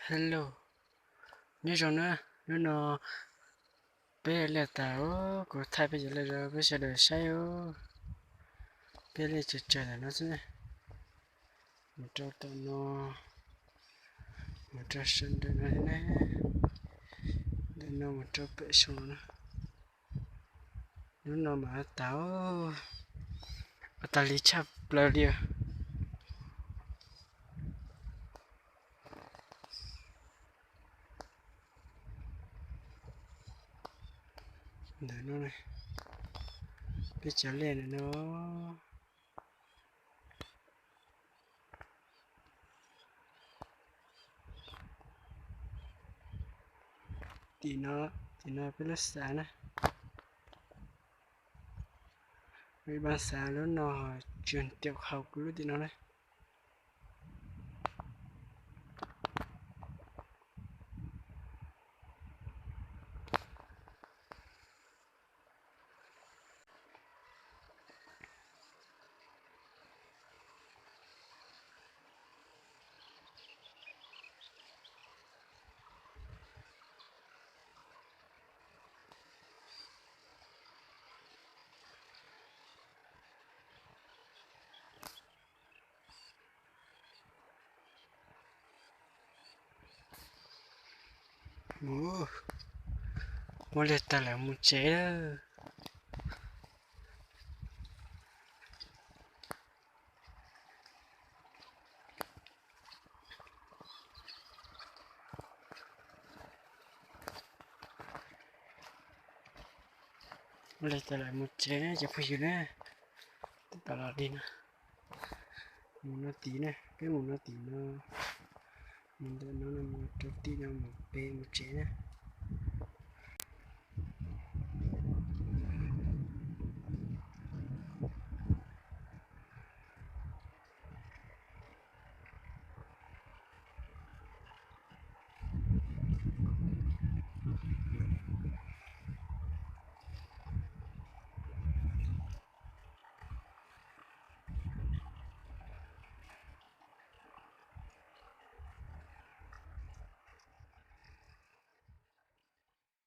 Hello, nyob zoo na, hnub no peb liaj tas, kuv thaij peb cov liaj rau peb sawv daws saib os. Peb liaj tsawg tsawg ntawm no xwb ne, mus rau tom no, mus rau sab ntawm no thiab ne, ntawm no mus rau pem saum no. Hnub no mas tas, ua tas li tshaj plaws li. Ntawm no, peb cov liaj ntawm no. Tim no, tim no peb lub xav na, peb xav lub no, tsuas tiam hau kuv lub tim no na. Mus, muab liaj tag lawm mus tsev lawm. Muab liaj tag lawm mus tsev cov phooj ywg na. Tab tom los li no, mus no tid na, peb mus no tid no, mus ntawm no mus rau tim no mus pem mus tsev na.